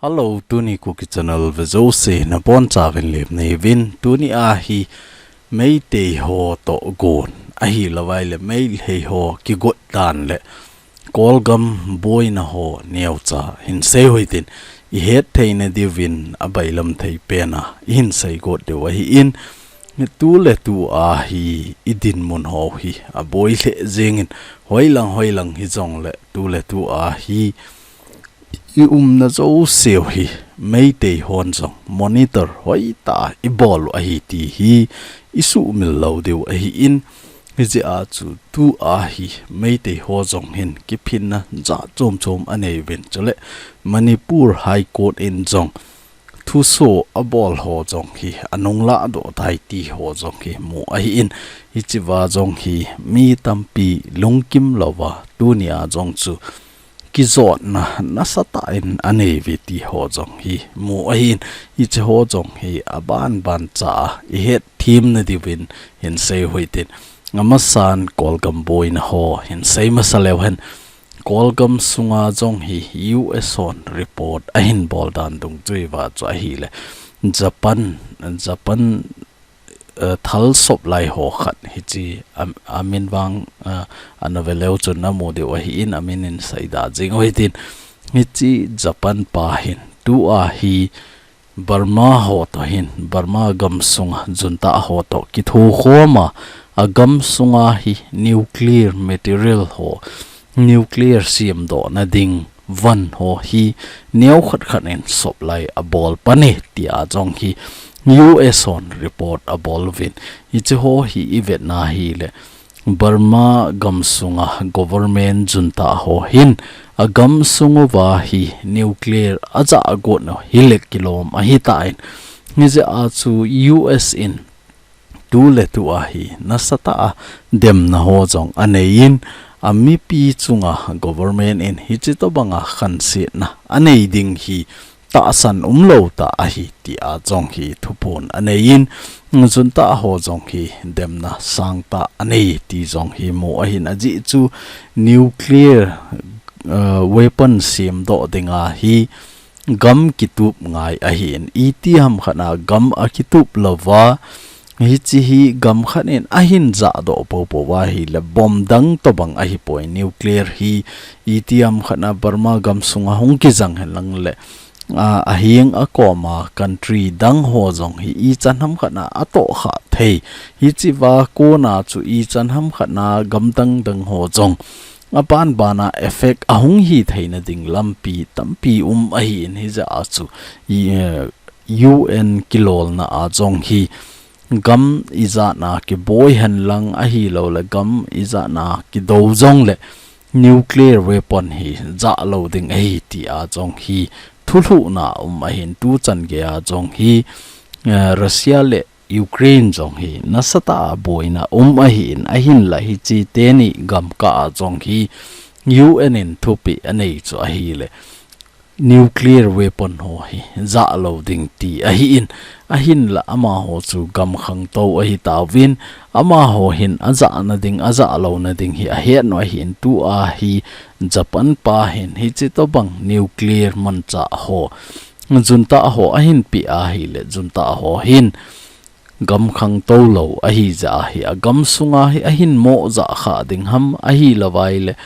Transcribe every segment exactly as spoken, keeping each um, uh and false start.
Hello, tuni Kuki Channel vejouse nabonchauvin lemna neiyuvin, tuni a hi Meitei ho toh gon ahilouvleh Meitei ho kigot dan le Kolgam boina ho neocha hinsei uhitin, ihet theina diuvin abailam thei pena ihinsei got diu ahin, tuletu a hi idinmun ho hi aboi lheh jengin, hoilang hoilang hijongle tuletu a hi iumna jouseu hi Meitei hon jong monitor hoitah a ibol u ahi ti hi isuhmil lou diu ahin, hijeh a chu tua hi Meitei ho jong hin kiphinna jat chom chom aneiyuvin, chule Manipur High Court in jong thuso abol ho jong hi anunglah doh tai ti ho jong hi mu ahin, hichea jong hi mi tampi lungkim louva tuni a jong chu kijotna nasatah in aneiuve ti ho jong hi mu ahin, hiche ho jong hi abanban cha a ihet themna diuvin hinsei uhitin, amasan Kolgam boina ho hinsei masa leu hen, Kolgam sunga jong hi U S hon report ahin bol dan dungjuiya chu ahile, Japan, Japan eh, thal supply ho khat hiche, am-, amin vang, eh, ana veleu chun namu diu ahin, amin in seida jing uhitin, hiche Japan pa hin tua hi Burma ho toh hin, Burma gamsunga junta ho toh kithokhom a, agam sunga hi nuclear material ho, nuclear semdohna ding van ho hi neokhat khat in supply abol pan e tia jong hi U S hon report abol uvin, hiche ho hi ivetna hile Burma gamsunga government junta ho hin agam sunguva hi nuclear ajah got u hile kilom ahitan, hijeh a chu U S in tuletu a hi nasatah a demna ho jong aneiyin, amipi chunga government in hiche tobanga khansetna anei ding hi tahsan umlou tah ahi tia jong hi thuphon aneiyin, junta ho jong hi demna sangtah anei ti jong hi mu ahin, ajeh chu nuclear, eh, weapon semdoh dinga hi gam kitup ngai ahin, itiham khat a gam akitup louva, hiche hi gam khat in ahin jahdoh poupou va ahile bomb dang tobang ahipoi, nuclear hi itiham khat a Burma gamsunga hung kijang henlang le, a, aheng akoma country dang ho jong hi ichan ham khat a atohkhah thei, hichea kona chu ichan ham khat a gam dang dang ho jong abanbana effect ahung hitheina ding lampi tampi um ahin, hijeh a chu i, eh, U N kilolna a jong hi gam ijat a kiboi henlang ahilouleh gam ijat a kidou jongle nuclear weapon hi jahlou ding ahi tia jong hi thulhuhna um ahin, tuchan geiya jong hi, eh, Russia le Ukraine jong hi nasatah a boina um ahin, ahinla hiche teni gamkah a jong hi U N in thupeh anei chu ahile nuclear weapon ho hi jahlou ding ti ahin, ahinla amaho chu gam khangtou ahitauvin, amaho hin ajahna ding, ajahlouna ding hi ahetnau ahin, tua hi Japan pa hin hiche tobang nuclear manchah ho, junta ho ahin peh ahile, junta ho hin gam khangtou lou ahijeh a hi agam sunga hi ahin mo jahkhah ding ham ahilouvleh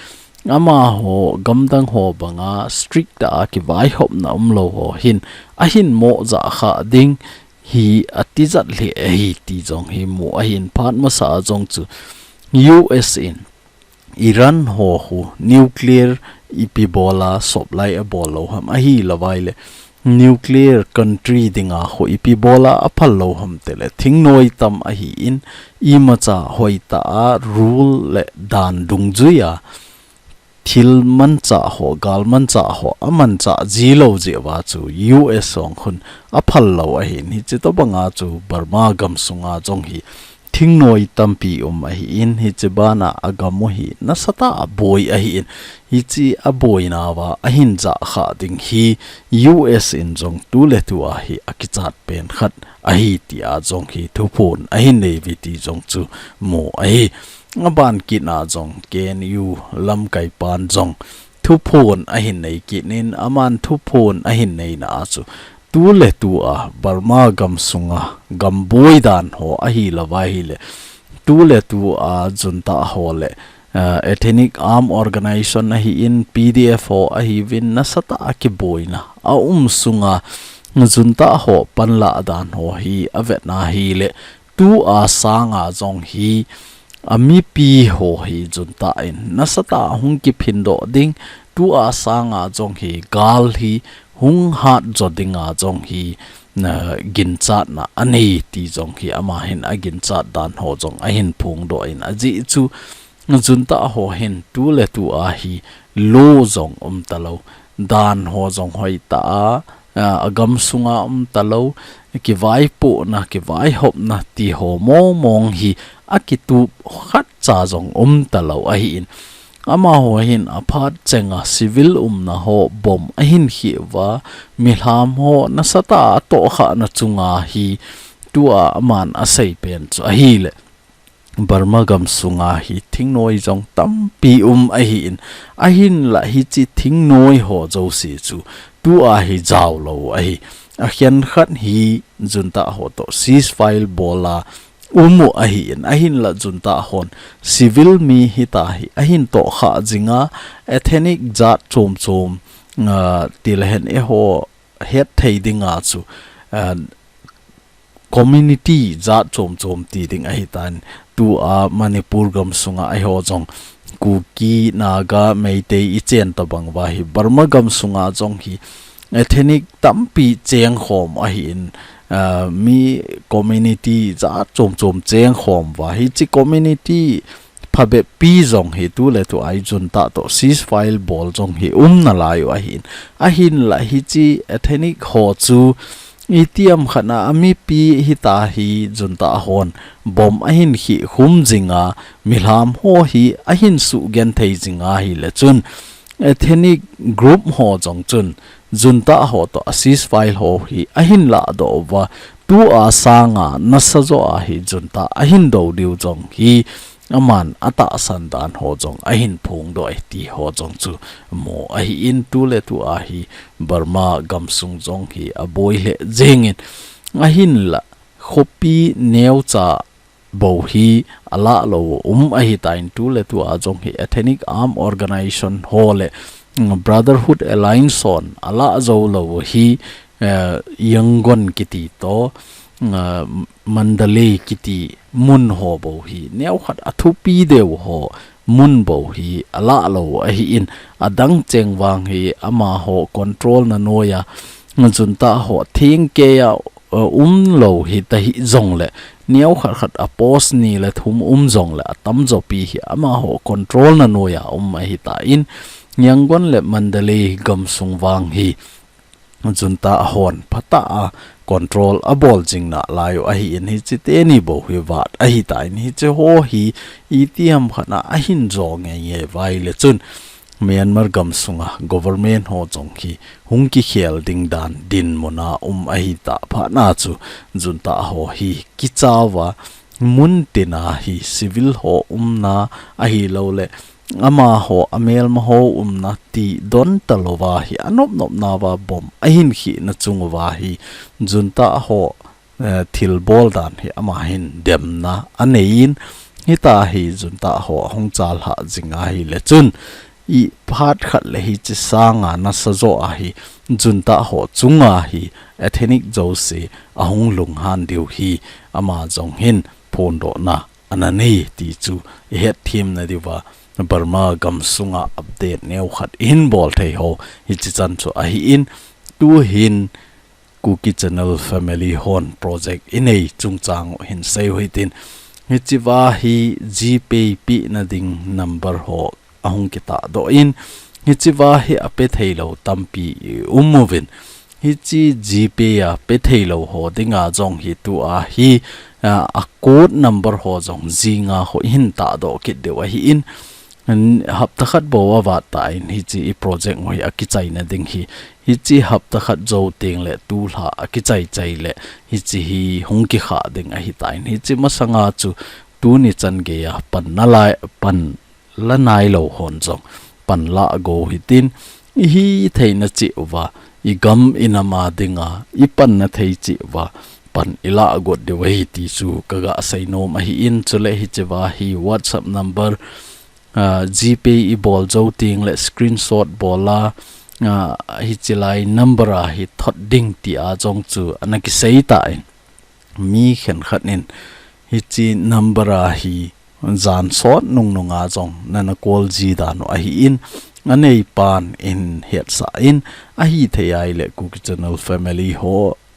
amaho gamdang ho banga strict tah a kivaihopna umlou ho hin ahin mo jahkhah ding hi atijat lheh ahi ti jong hi mu ahin, phat masa a jong chu U S in Iran ho khu nuclear ipi bola supply abol lou ham ahilouvleh nuclear country dinga khu ipi bola aphal lou ham tile thingnoi tam ahin, imacha hoitah a rule le dan dungjuiya thil manchah ho, gal manchah ho amanchah jilou jeh uva chu U S hung khun aphal lou ahin, hiche tobanga chu Burma gamsunga jong hi thingnoi tampi um ahin, hiche bana agam u hi nasatah a boi ahin, hiche aboina uva ahin jahkhah ding hi U S in jong tuletua hi akichat pen khat ahi tia jong hi thuphon ahin neiuve ti jong chu mu ahi. Aban kit a jong K N U lamkai pan jong thuphon ahin nei kit in, aman thuphon ahin neina a chu tu le tu a Burma gam sunga gamboi dan ho ahi lou va ahile, tu le tu a junta ho le, uh, Ethnic Arm Organization ahi in, P D F ho ahi vin, nasatah a kiboina a um sunga junta ho panla dan ho hi avetna ahile, tu a sanga jong hi a mipi ho hi junta in nasatah a hung kiphindoh ding, tu a sanga jong hi gal hi hung hat jo dinga jong hi, na ginchatna anei ti jong hi ama hin aginchat dan ho jong ahin phongdoh in, ajeh chu junta ho hin tu le tu a hi law jong um talou, dan ho jong hoitah a, a, agam sunga um talou, kivaipohna, kivaihopna ti ho mong mong hi akitup khatcha jong um talou ahi in. Amaho hin aphat chenga civil umna ho bomb ahin khih uva, milham ho nasatah a atohkhahna chunga hi tu a aman asei pen chu ahile, Burma gam sunga hi thingnoi jong tampi um ahi in, ahinlah hiche thingnoi ho jouse chu tu a hi jaolou ahi. Akhenkhat hi junta ho toh ceasefire bol a um u ahi in, ahinlah junta hon civil mi hita hi ahin tohkhah jinga, ethnic jat chom chom, ah, ti le hen eiho hetthei dinga chu, ah, community jat chom chom ti ding ahitan, tu a Manipur gam sunga eiho jong Kuki, Naga, Meitei ichen tabang uva hi Burma gam sunga jong hi ethnic tampi chengkhom ahi in, ah, mi community jat chom chom chengkhom uva, hiche community phabep pi jong hi tu le tu a hi junta toh ceasefire bol jong hi um nalai u ahi in, ahinlah hiche ethnic ho chu itiham khat a amipi hita hi junta hon bomb ahin khih khum jinga, milham ho hi ahin sugenthei jinga ahile chun, ethnic group ho jong chun junta ho toh a ceasefire ho hi ahin lahdoh uva, tu a sanga nasa jo a hi junta ahin do diu jong hi aman atahsan dan ho jong ahin phongdoh e ti ho jong chu mu ahi in, tu le tu a hi Burma gam sung jong hi aboi lheh jeng in, ahinlah khopi neocha bou hi alah lou um ahitan, tu le tu a jong hi Ethnic Arm Organization ho le, mm, Brotherhood Alliance hon alah jou lou hi, eh, Yangon kiti toh, eh, Mandalay kiti mun ho bou hi neokhat athupi deu ho mun bou hi alah lou ahi in, adang cheng vang hi amaho control na noiya junta ho thingkeiya, eh, um lou hita hi jongle, neokhat khat a post ni le thum um jongle, atamjo pi hi amaho control na noiya um ahitan, Yangon le Mandalay gam sung vang hi junta hon phatah a control abol jing nalai u ahi in, hiche teni bou hi vat ahitan, hiche ho hi itiham khat a ahin jo ngeingei uva ahile chun Myanmar gam sunga government ho jong hi hung kikhel ding dan dinmun a um ahitah phat na chu junta ho hi kicha uva, mun tina hi civil ho umna ahilou le amaho amelma ho umna ti don talouva hi anop nopna uva bomb ahin khihna chung uva hi junta ho, eh, thilbol dan hi ama hin demna anei in, hita hi junta ho ahung chalhah jing ahile chun, i phat khat le hiche sanga nasa jo a hi junta ho chunga hi ethnic jouse ahung lunghan diu hi ama jong hin phondohna ana nei ti chu i hetthem na diuva Burma gam sunga update neokhat ihin bol thei ho hichi chan chu ahi in, tu hin Kuki Channel Family hon project inei chungchang u hin sei u hitin, hichiva hi GPay pehna ding number ho ahung kitahdoh in, hichiva hi ape theilou tampi i um uvin, hichi GPay a pe theilou ho dinga jong hi tua hi, a, a code number ho jong jinga ho ihin tahdoh kit diu ahi in, hapta khat bou avat tan hichi i project ho hi akichaina ding hi, hichi hapta khat jou teng le tulha akichai chai le hichi hi hung kikhah ding ahitan, hichi masanga chu tuni chan geiya pan nalai, pan la nailou hon jong pan lah go hitin, i hithei na cheh uva, i gam i nam a dinga, i pan na thei cheh uva, pan i lah got diu ahi ti chu ka ga sei nom ahi in, chule hiche va hi WhatsApp number, ah, GPay i bol jou teng le screenshot bol a, ah, hiche lai number a hi thot ding ti a jong chu ana kisei tan. Mi khenkhat in hiche number a hi jan sot nungnung a jong nana call ji dan u ahi in, anei pan in hetsah in, ahithei a ile Kuki Channel family ho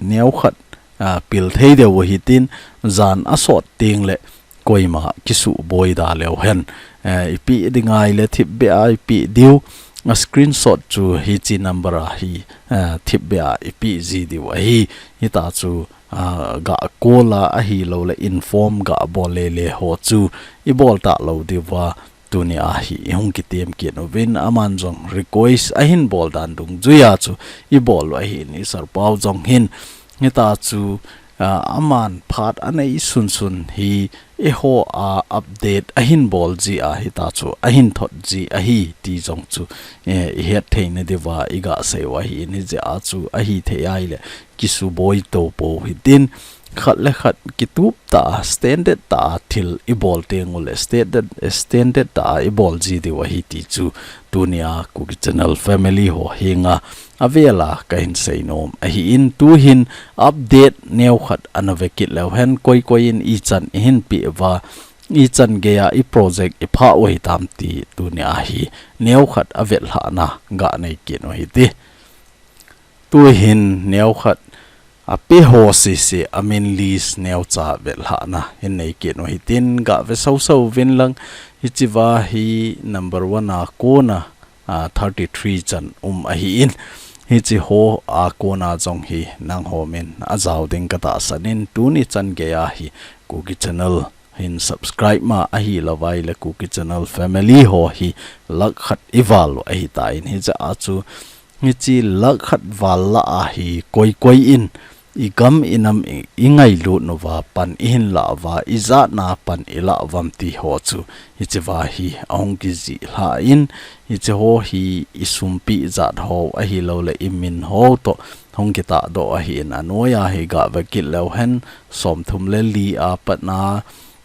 neokhat, ah, pil thei diu ahi tin, jan asot teng le koima kisuboi da leu hen, eh, i pe ding a ile thipbeh a i pe diu, a screenshot chu hiche number a hi, eh, thipbeh a i pe ji diu ahi. Hita chu, ah, ga call a ahilou le inform ga bol lele ho chu i bol talou diu va, tuni a hi i hung kitem kit uvin, aman jong request ahin bol dan dungjui a chu i bol u ahi in, i Sir Pau jong hin hita chu, ah, aman phat anei sunsun hi eiho a update ahin bol ji a hita chu ahin thot ji ahi ti jong chu, eh, i het thei na diu va i ga sei u ahi in, hijeh a chu ahithei a ile kisuboi to pou hitin, khat le khat kitup tah a, standard tah a thil i bol teng u le standard, standard tah a i bol ji diu ahi ti chu tuni a Kuki Channel family ho henga avel a ka hin sei nom ahi in, tu hin update neokhat ana ve kit leu hen, koi koi in ichan i hin pe uva, ichan gei a i project i phah u hitam ti tuni a hi neokhat a vetlhahna ga nei kit u hite. Tu hin neokhat a pe ho sese a min list neocha vetlhahna hin nei kit u hitin, ga ve soso uvin lang, hiche va hi number one a kona, ah, thirty three chan um ahi in, hiche ho a kona jong hi nangho min a jao ding ka tahsan in, tuni chan gei a hi Kuki Channel hin subscribe ma ahilou va ile Kuki Channel family ho hi lakh khat i val u ahi tan, hijeh a chu hiche lakh khat val lah a hi koi koi in i gam i nam i, i ngailut uva pan i hin lah uva, i jat na pan i lah uvam ti ho chu hiche va hi ahung kijih lha in, hiche ho hi i sumpi jat ho ahilou le i min ho toh hung kitah doh ahi in, anoi a hi ga ve kit leu hen, som thum le li a pat na,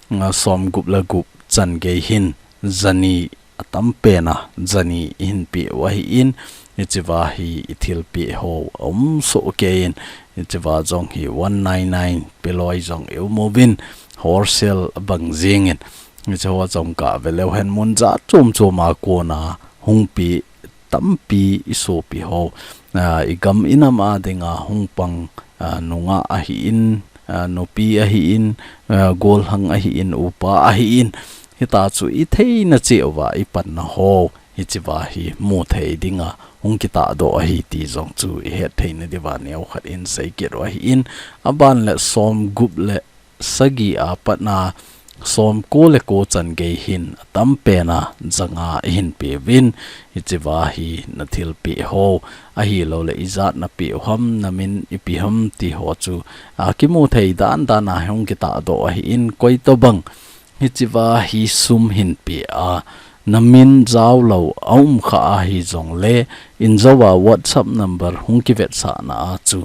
nga som gup le gup chan gei hin jani a tam pen a jani i hin pe u ahi in, hiche va hi i thil pe ho a um soh kei in, hiche va jong hi one nine nine pe loi jong i um uvin, wholesale a bang jing in, hiche ho jong ga ve leu hen mun jat chom chom a kona hung pe tampi i sopi ho, ah, i gam i nam a dinga hung pang, ah, nungah ahi in, ah, nupi ahi in, ah, golhang ahi in, upa ahi in, hita chu i theina cheh uva i panna ho, hiche va hi mu thei dinga hung kitah doh ahi ti jong chu i het thei na diu va neokhat in sei kit u ahi in, aban le som gup le sagi a pat na som ko le ko chan gei hin a tam pen a janga i hin pe uvin, hiche va hi na thil pe ho ahilou le i jat na pe u ham, na min ipi ham ti ho chu, a, kimu thei dan dan a hung kitah doh ahi in, koi tobang hiche va hi sum hin pe a, na min jao lou a um kha ahi jong le, in jou a WhatsApp number hung kivetsahna a chu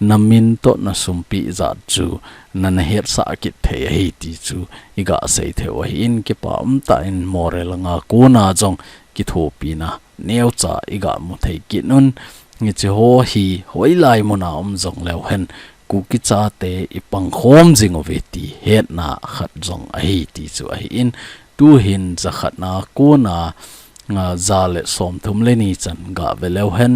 na min toh na sumpi jat chu nana hetsah kit thei ahi ti chu i ga sei thei u ahi in, kipa um tah in Moreh langa kona jong kithopina neocha i ga mu thei kit un. Hiche ho hi hoilai mun a um jong leu hen, Kuki chate i pangkhom jing uve ti hetna khat jong ahi ti chu ahi in, tu hin jakhat na kona, ah, ja le som thum le ni chan ga ve leu hen,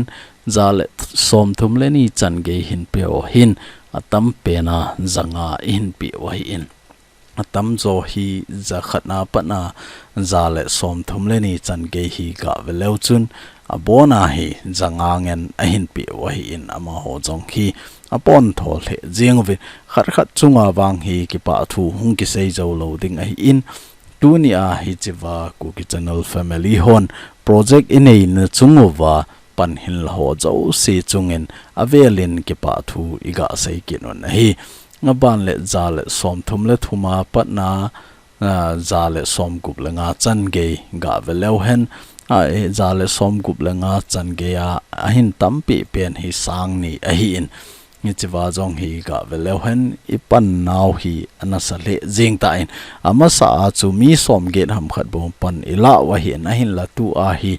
ja le som thum le ni chan gei hin pe u hin a tam pen a janga i hin pe u ahi in, a tam jo hi jakhat na pat na ja le som thum le ni chan gei hi ga ve leu chun, abon a hi janga ngen a hin pe u ahi in, amaho jong hi a pon thol he jing uvin, khat khat chunga vang hi kipa thu hung kisei jou lou ding ahi in, tuni a hiche va Kuki Channel family hon project i neina chung uva pan hin la ho jouse chungin avel in kipa thu i ga sei kit un ahi. Aban le ja le som thum le thum a pat na, ah, ja le som gup le nga chan gei ga ve leu hen, a, eh, ja le som gup le nga chan gei a, ahin tampi pen hi sang ni ahi in. Hiche va jong hi gah ve leu hen, i pan nau hi ana sa lheh jing ta in. Amasa a chu mi som get ham khat bou pan i la u ahi in, ahin la tu a hi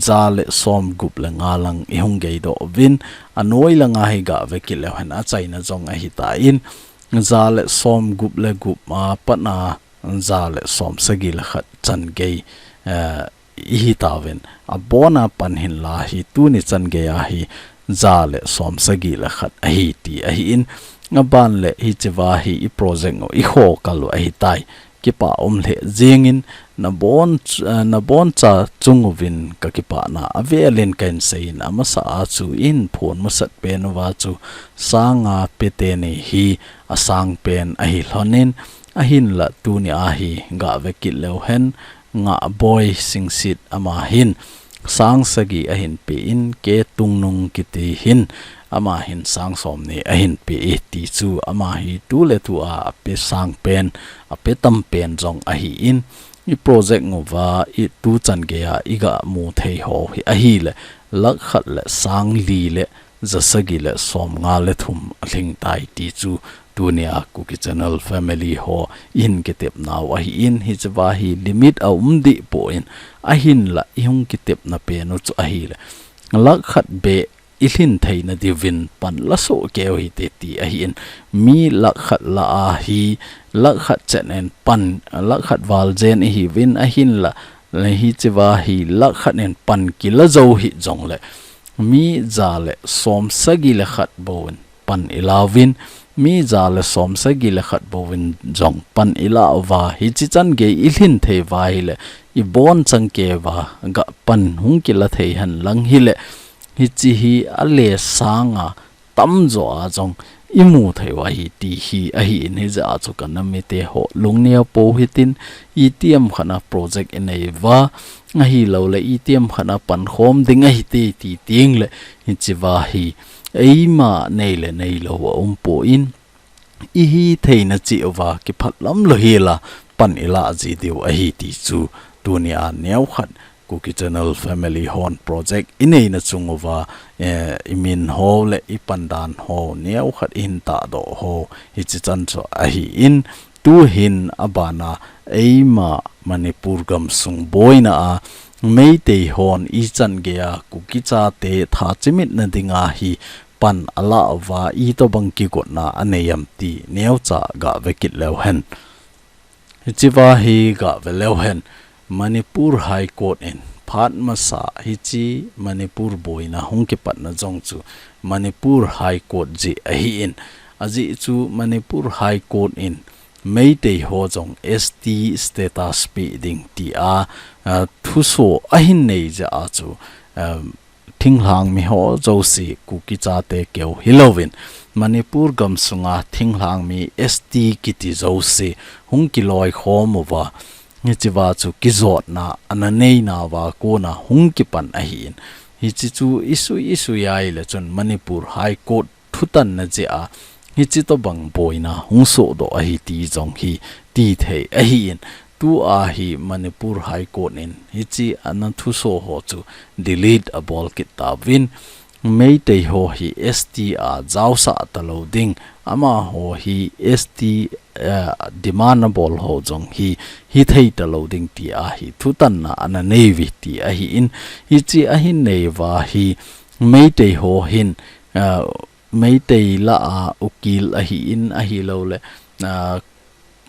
ja le som gup le nga lang i hung gei doh uvin, a noi lang a hi gah ve kit leu hen, a chaina jong ahi ta in, ja le som gup le gup a pat a ja le som sagi le khat chan gei, eh, i hi ta uvin. A bon a pan hin la hi tuni chan gei a hi ja le som sagi le khat ahi ti ahi in. A ban le hiche va hi i project u i kho kal u ahi tai. Kipa um lheh jing in, na bon ch-, eh, na bon cha chung uvin ka kipana a vel in ka hin sei in, amasa a chu i hin phon masat pen uva chu sang nga pe teni hi a sang pen ahi lhon in, ahin la tuni a hi gah ve kit leu hen, Ngahboi Singsit ama hin sang sagi ahin pe in, K Tungnung kiti hin ama hin sang som ni ahin pe e ti chu ama hi tu le tu a a pe sang pen, a pe tam pen jong ahi in, i project uva i tu chan gei a i gah mu thei ho hi ahi le lakh khat le sang li le ja sagi le som nga le thum a lhing tai ti chu tuni a Kuki Channel family ho i hin kitep nau ahi in, hiche va hi limit a um dih poi in, ahin la i hung kitepna pen u chu ahi le lakh khat beh i lhin theina diuvin pan la soh keu hite ti ahi in, mi lakh khat la a hi lakh khat chen in pan lakh khat val jen i hi uvin, ahin la hiche va hi lakh khat in pan kila jou hi jong le mi ja le som sagi le khat bou in pan i la uvin, mi ja le som sagi le khat bou in jong pan i la uva, hiche chan gei i lhin thei uva hi le i bon chang kei uva gah pan hung kila thei hen lang hi le, hiche hi a le sang a tam jo a jong i mu thei u ahi ti hi ahi in, hijeh a chu ka nam mite ho lungneo pou hitin, itiham khat a project i nei uva, ahi lou le itiham khat a pan khom ding ahi ti, ti teng le hiche va hi eima nei le nei lou a um poi in, i hi theina cheh uva kiphat lam lou hi la pan i la ji diu ahi ti chu tuni a neo khat Kuki Channel family hon project i neina chung uva, eh, i min ho le i pan dan ho neo khat i hin tahdoh ho hiche chan chu ahi in, tu hin a ban a eima Manipur gamsung boina a Meitei hon i chan gei a Kuki chate tha chimit na ding a hi pan a la uva itobang kigotna a nei am ti neocha gah ve kit leu hen. Hiche va hi gah ve leu hen, Manipur High Court in phat masa hiche Manipur boina hung kipatna jong chu Manipur High Court jeh ahi in, ajeh chu Manipur High Court in Meitei ho jong S T status pe ding ti a, a, thuso ahin nei jeh a chu, um, thinglhang mi ho jouse Kuki chate keu hilouvin Manipur gamsunga thinglhang mi S T kiti jouse hung kiloikhom uva, hiche va chu kijotna ana nei nauva kona hung kipan ahi in. Hiche chu i sui, i sui a i le chun Manipur High Court thutanna jeh a hiche tobang boina hung sohdoh ahi ti jong hi ti thei ahi in, tu a hi Manipur High Court in hiche ana thuso ho chu delete a bol kit tauvin, Meitei ho hi S T a jaosah talou ding, amaho hi S T, eh, demand a bol ho jong hi, hi thei talou ding ti a hi thutanna ana nei uve ti ahi in, hiche ahin nei uva hi Meitei ho hin, eh, Meitei lah a ukil ahi in ahilou le, ah,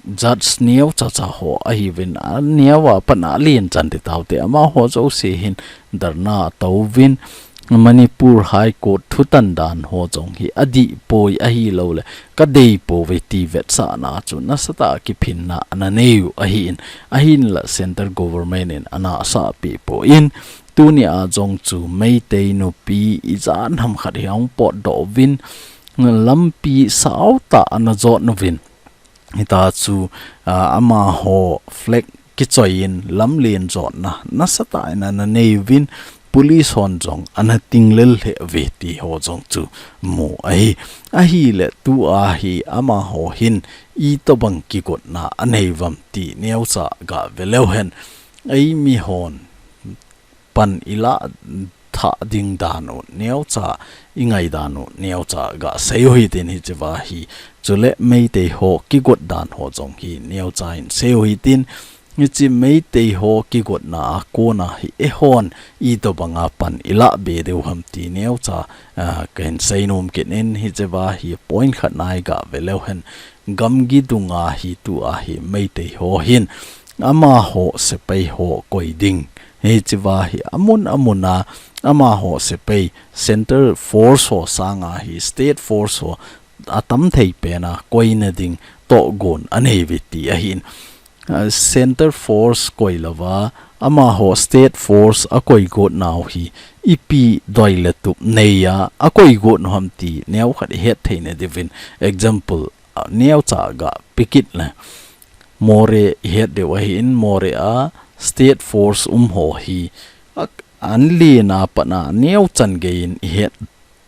judge neo chacha ho ahiuvin, a neo a pat a alen chan ti taute, amaho jouse hin dharna a tou uvin, Manipur High Court thutan dan ho jong hi adih poi ahilou le, ka dei pouve ti vetsahna chu nasatah a kiphinna ana nei u ahi in, ahin la Central Government in ana sah peh poi in, Tuni a jong chu Meitei nupi ijat ham khat hi ahung potdoh uvin, lampi saotah ana jot uvin. Hita chu, ah, amaho flag kichoi in lamlen jotna nasatah in ana nei uvin, police hon jong ana tinglel lheh uve ti ho jong chu mu ahi. Ahile tu a hi amaho hin itobang kigotna anei uvam ti neocha gah ve leu hen. Eimi hon pan ilah thah ding dan u neocha, ingai dan u neocha gasei u hitin hichea hi. Chule Meitei ho kigot dan ho jong hi neocha in sei u hitin, hiche Meitei ho kigotna a kona hi eihon itobanga pan ilah be diu ham ti neocha, ah, kahin seinom kit in hichea hi point khatna hi gave leu hen. Gamgi dunga hi tua hi Meitei ho hin amaho sepai ho koi ding. Hichea hi amun amuna amaho sepai Central Force ho sanga hi State Force ho atam thei pena koina ding tohgon anei uve ti ahin. Ah, Central Force koi louva amaho State Force akoi got nau hi ipi doi le tup neiya akoi got u ham ti neokhat ihet theina diuvin. Example, ah, neocha gape kit le. Moreh ihet diu ahin, Moreh a State Force um ho hi, ah, an lina patna neochan geiyin ihet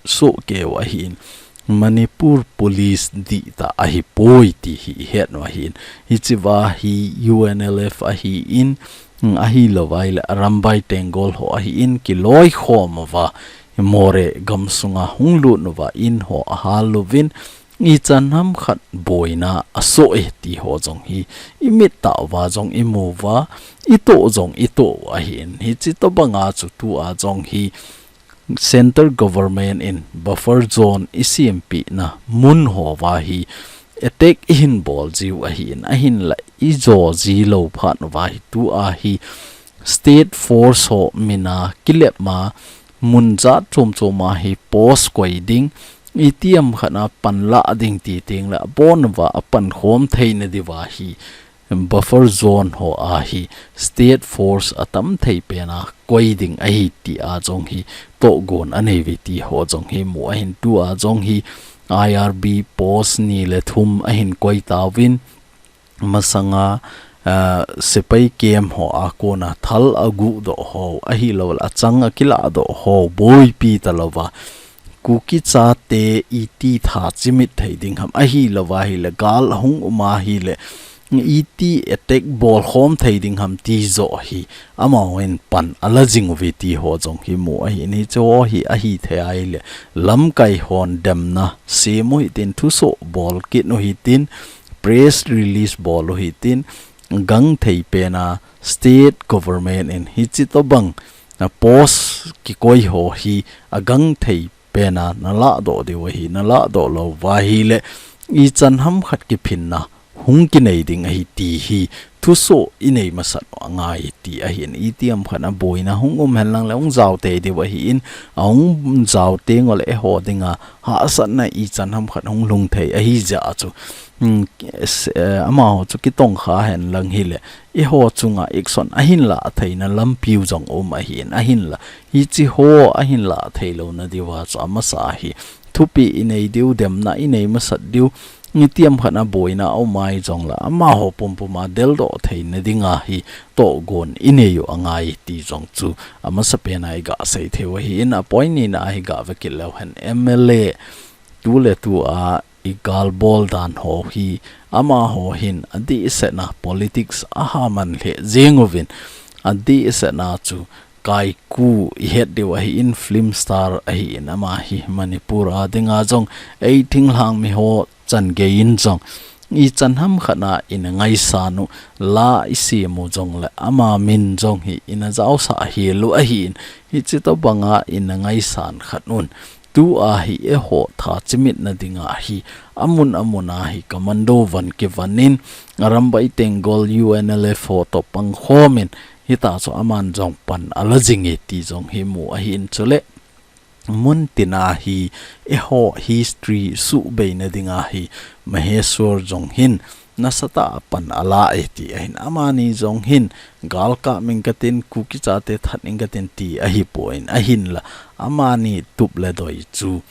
soh keu ahin. Manipur Police dihtah ahipoi ti hi ihet u ahin. Hichea hi U N L F ahin, ahilouva ahile Arambai Tenggol ho ahin, kiloikhom uva Moreh gamsunga hung lut uva in ho ahal uvin, ichan hamkhat boina asoh e ti ho jong hi imit tah uva jong imu uva, itoh jong itoh u ahin. Hiche tobanga chu tua jong hi Central Government in buffer zone isempeh na mun hova hi attack ihin bol jiu ahin, ahinla ijo ji lou phat uva hi tua hi State Force ho mina kilep ma mun jat chom chom a hi post koi ding, itiham khat a pan lah ding ti teng le abon uva apan khom theina diuva hi buffer zone ho a hi State Force atam thei pena koi ding ahi tia jong hi tohgon anei uve ti ho jong hi mu ahin. Tua jong hi I R B post ni le thum ahin koi tauvin, masanga, ah, sepai camp ho a kona thal aguh doh ho, ahilouleh achang akilah doh ho boipi talouva Kuki chate iti tha chimit thei ding ham, ahilouva ahile gal ahung um ahile iti attack bol khom thei ding ham ti joh hi amahon pan ala jing uve ti ho jong hi mu ahin. Hiche ho hi ahithei ahile lamkai hon demna sem u hitin, thusoh bol kit u hitin, press release bol u hitin, gangthei pena State Government in hiche tobang a post kikoi ho hi agangthei pena nalah doh diu ahi, nalah doh louva ahile ichan hamkhat kiphinna hung kinei ding ahi ti hi thusoh inei masat u angai ti ahin. Itiham khat a boina hung um henlang le hung jaotei diu ahin, ahung jaotei ngol eiho dinga hahsatna ichan hamkhat hung lhung thei ahi jeh a chu, hmm, s-, eh, amaho chu kitongkha henlang hile eiho chunga action ahin lah theina lampiu jong um ahin, ahinla hiche ho ahin lah thei louna diuva chu amasa hi thupeh inei diu, demna inei masat diu, itiham khat a boina aum ahi jongle amaho pumpum a deldoh theina dinga hi tohgon inei u angai ti jong chu amasapen a iga sei thei u ahin. A point nina hi gave kit leu hen, M L A tuletu a igal bol dan ho hi amaho hin adehset a politics aha man lheh jeng uvin, adehset a chu Kaiku ihet diu ahin, film star ahin, ama hi Manipur a dinga jong ei thinglhang mi ho chan gei in jong ichan hamkhat a ina ngaisan u, la isem u jongle ama min jong hi ina jaosah hel u ahin, hiche tobanga ina ngaisan khat un. Tua hi eiho tha chimitna dinga hi amun amun a hi commando von kivon in, Arambai Tenggol U N L F ho toh pangkhom in, hitia chu aman jong pan ala jing e ti jong hi mu ahin. Chule mun tina hi eiho history suhbeina dinga hi Maheshwar jong hin nasatah a pan ala e ti ahin, amani jong hin galkap ing katin, Kuki chate that ing katin ti ahipon, ahinla amani tup le doi chu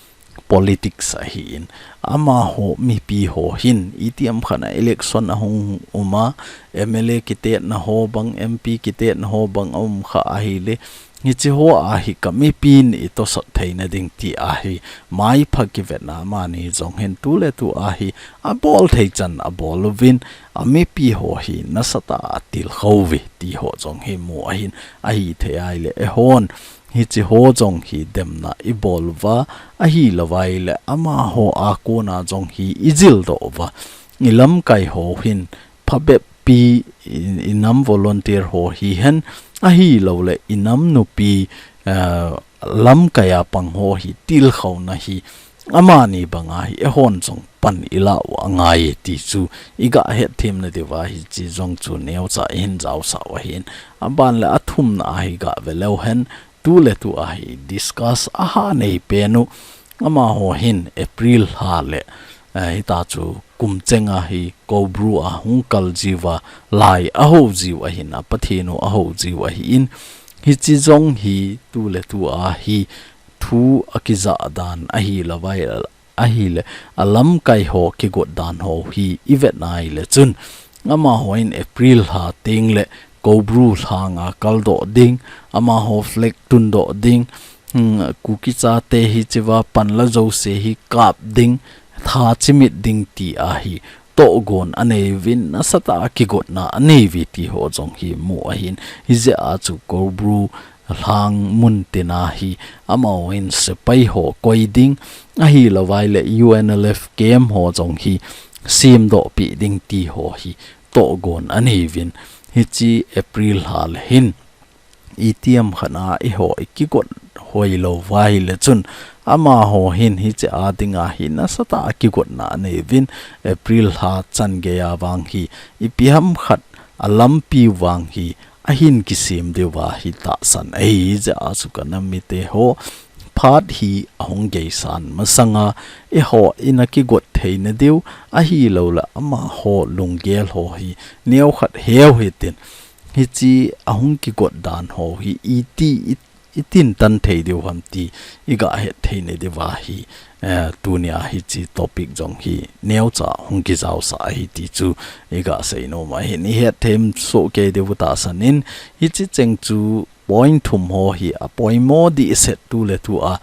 politics ahin, amaho mipi ho hin itiham khat a election ahung um a, M L A kitetna ho bang, M P kitetna ho bang aum kha ahile, Hichi ho a hi ka mipi in i tosot theina ding ti a hi maipha kivetna amani jong hin tu le tu a hi a bol thei chan a bol uvin, a mipi ho hi nasatah a tilkhou uve ti ho jong hi mu ahin, ahithei ahile eihon hichi ho jong hi demna i bol uva, ahilou ahile amaho a kona jong hi i jildoh uva, i lamkai ho hin phabep pi i, i nam volunteer ho hihen, ahilou le i nam nupi, eh, lamkai a pang ho hi tilkhouna hi amani banga hi eihon jong pan i la u angai e ti chu i ga het them na diuva hichi jong chu neocha i hin jaosah u ahin, aban le athumna a hi ga ve leu hen, tu le tu a hi discuss a ha nei pen u, amaho hin April lha le, eh, hita chu kum chenga hi Koubru a hung kal jiuva, lai a ho jiu ahin, a Pathen u a ho jiu ahin, hichi jong hi tu le tu a hi thu a kijah dan ahilou vai, ahile a lamkai ho kigot dan ho hi i vet nai le chun, amaho in April lha teng le Koubru lhanga kaldoh ding, amaho flag tundoh ding, hmm, Kuki chate hichiva panla jouse hi kap ding, tha chimit ding ti a hi tohgon a nei uvin, nasatah a kigotna a nei uve ti ho jong hi mu ahin. Hijeh a chu Koubru lhang mun tina hi amaho in sepai ho koi ding, ahilou vai le U N L F camp ho jong hi semdoh peh ding ti ho hi tohgon a nei uvin. Hichi April lha le hin itiham khat a eiho i kigot hoilou vai le chun, amaho hin hichi a dinga hi nasatah a kigotna a nei uvin, April lha chan geiya vang hi ipi ham khat a lampi vang hi ahin kisem diuva hi tahsan ahi. Hijeh a chu ka nam mite ho, phat hi ahung geisan masanga eiho i na kigot theina diu, ahilou le amaho lunggel ho hi neokhat heu hitin, hichi ahung kigot dan ho hi iti i, i tintan thei diu ham ti i ga het theina diuva hi, eh, tunia hichi topic jong hi neocha hung kijaosah ahi ti chu i ga seinom ahin, i het them soh kei diu tahsan in, hichi cheng chu point thum ho hi a poimo dehset tu le tu a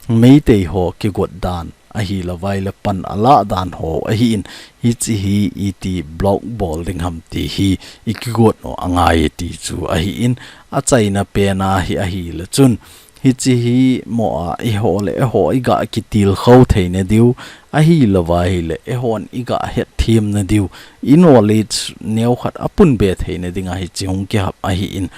Meitei ho kigot dan ahilou vai le pan a lah dan ho ahin, hichi hi iti block bol ding ham ti hi i kigot u angai e ti chu ahin, achaina pen a hi ahile chun, hichi hi mo a eiho le eiho i ga kitilkhou theina diu, ahilou vai le eihon i ga het them na diu, i knowledge neokhat a pun be theina dinga hichi hung kihap ahin,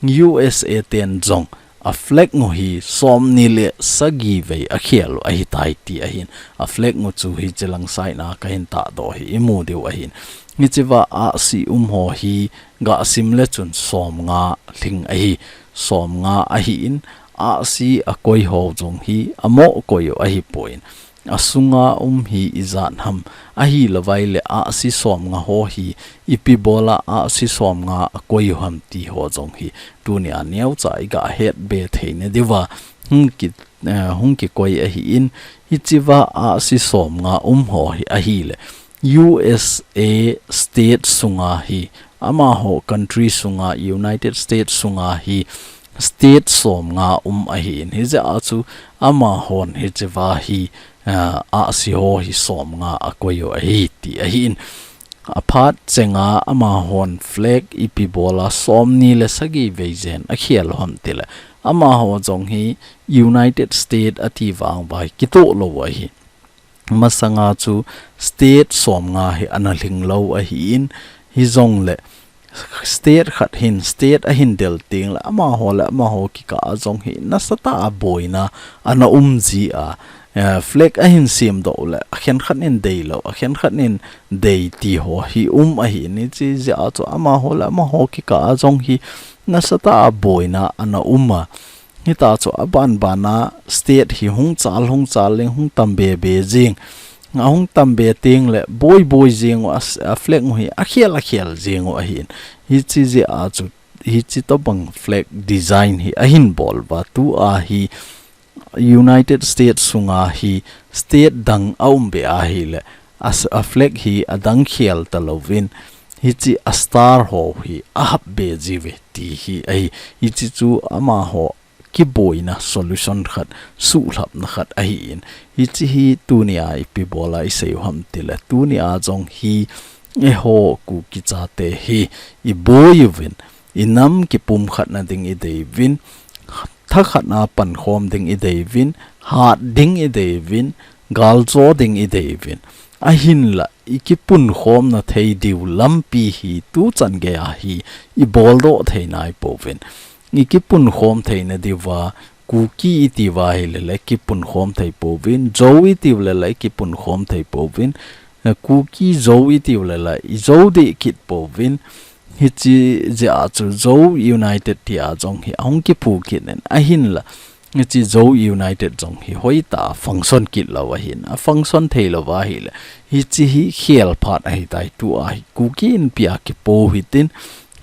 U S A ten jong a flag u hi somni le sagi vei a khel u ahitai ti ahin, a flag u chu hichi lang side na ka hin tahdoh hi i mu diu ahin. Hichiva ahsi um ho hi ga sim le chun somnga lhing ahi, somnga ahin, ahsi a koi ho jong hi a mo koi u ahipoi. A sunga um hi ijat ham, ahilou vai le ahsi somnga ho hi ipi bola ahsi somnga a koi u ham ti ho jong hi tunia neocha i ga het be theina diuva hung ki, eh, hung kikoi ahin, hichiva ahsi somnga um ho hi ahile U S A state sunga hi, amaho country sunga, United States sunga hi state somnga um ahin, hijeh a chu amahon hichiva hi, ah, ahsi ho hi somnga a koi u ahi ti ahin. A phat chenga amahon flag ipi bola somni le sagi vei jen a khel u ham ti le, amaho jong hi United States ati vang vai kitoh lou ahi. Masanga chu state somnga hi ana lhing lou ahin, hijongle state khat hin state ahin del teng le amaho le amaho kikah a jong hi nasatah a boina ana um ji a, eh, flag ahin semdoh le akhen khat in deilou, akhen khat in dei ti ho hi um ahin, hichi jeh a chu amaho le amaho kikah a jong hi nasatah a boina ana um a. Hita chu aban ban a state hi hung chal, hung chal leng, hung tam be be jing. A hung tam be teng le boi boi jing u a, a flag u hi a khel a khel jing u ahin. Hichi jeh a chu, hichi tobang flag design hi ahin bol uva, tu a hi United States sunga hi state dang a um be ahile, a s-, a flag hi adang khel talouvin, hichi a star ho hi a hap be jiuve ti hi ahi. Hichi chu amaho kiboina solution khat, suhlhapna khat ahi in. Hichi hi tunia ipi bola isei u ham tile, tunia jong hi eiho Kuki chate hi iboi uvin, inam kipumkhatna ding ideivin, thakhatna pankhom ding ideivin, hat ding ideivin, galjo ding ideivin. Ahinla, ikipunkhomna thei diu lampi hi tuchan geiya hi iboldoh thei naipouvin. Ikipunkhom theina diuva, Kuki itiuva hilele kipunkhom thei pouvin, Zo itiulele kipunkhom thei pouvin, Kuki Zo itiulele izo deh kit pouvin, hichi jeh a chu Zo United tia jong hi ahung kiphu kit in ahinla. Hichi Zo United jong hi hoitah a function kit lou ahin, afunction thei lou ahile, hichi hi khel phat ahitai tua hi. Kuki Inpi a kipo hitin,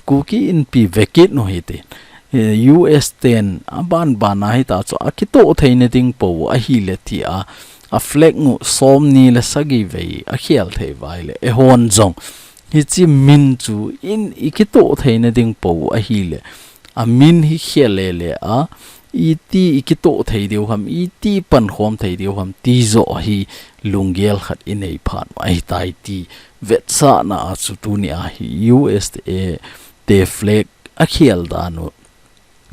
Kuki Inpi vekit u hitin. Eh, U S ten abanbana hita chu akitoh theina ding pou ahile tia, a flag u somni le sagi vei akhel thei uva ahile, eihon jong hichi min chu in ikitoh theina ding pou ahile, amin hi khel lele a, iti ikitoh thei diu ham, iti pankhom thei diu ham, tijoh hi lunggel khat inei phat u ahitai ti vetsahna a chu tunia hi U S A te flag akhel dan u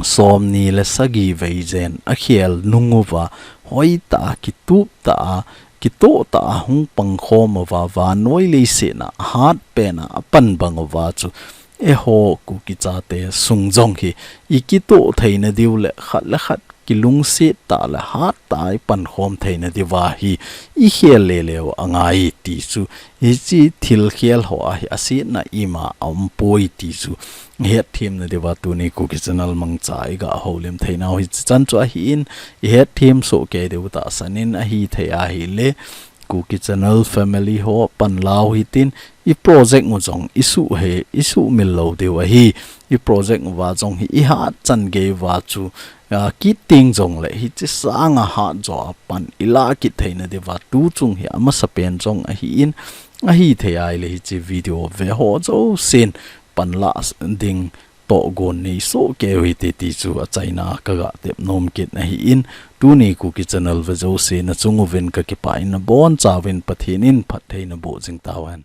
somni le sagi vei jen akhel nung uva, hoitah a, kitup tah a, kitoh tah a hung pangkhom uva, vannoi leiset a ahat pen a apan bang uva chu, eiho Kuki chate sung jong hi ikitoh theina diu le khat le khat kilungset tah le hat tah a ipankhom theina diuva hi ikhel lele u angai ti chu, hichi thil khel ho a hi asetna ima aumpoi ti chu ihetthemna diuva tuni Kuki Channel mangcha a iga houlim theinau hichi chan chu ahin, ihetthem soh kei diu tahsan in, ahithei ahile Kuki Channel family ho panla u hitin, i project u jong isuh he, isuhmil lou diu ahi. I project uva jong hi ihat chan gei uva chu, a, kit teng jongle hichi sanga hatjo a pan ilah kit theina diuva tuchung hi amasapen jong ahin, ahithei ahile hichi video ve ho jousen panlah ding tohgon neisoh kei u hite ti chu achaina a kaga tep nom kit ahin, tuni Kuki Channel ve jouse nachung uvin kakipah in, nabonchauvin Pathen in phatthei naboh jing tauhen.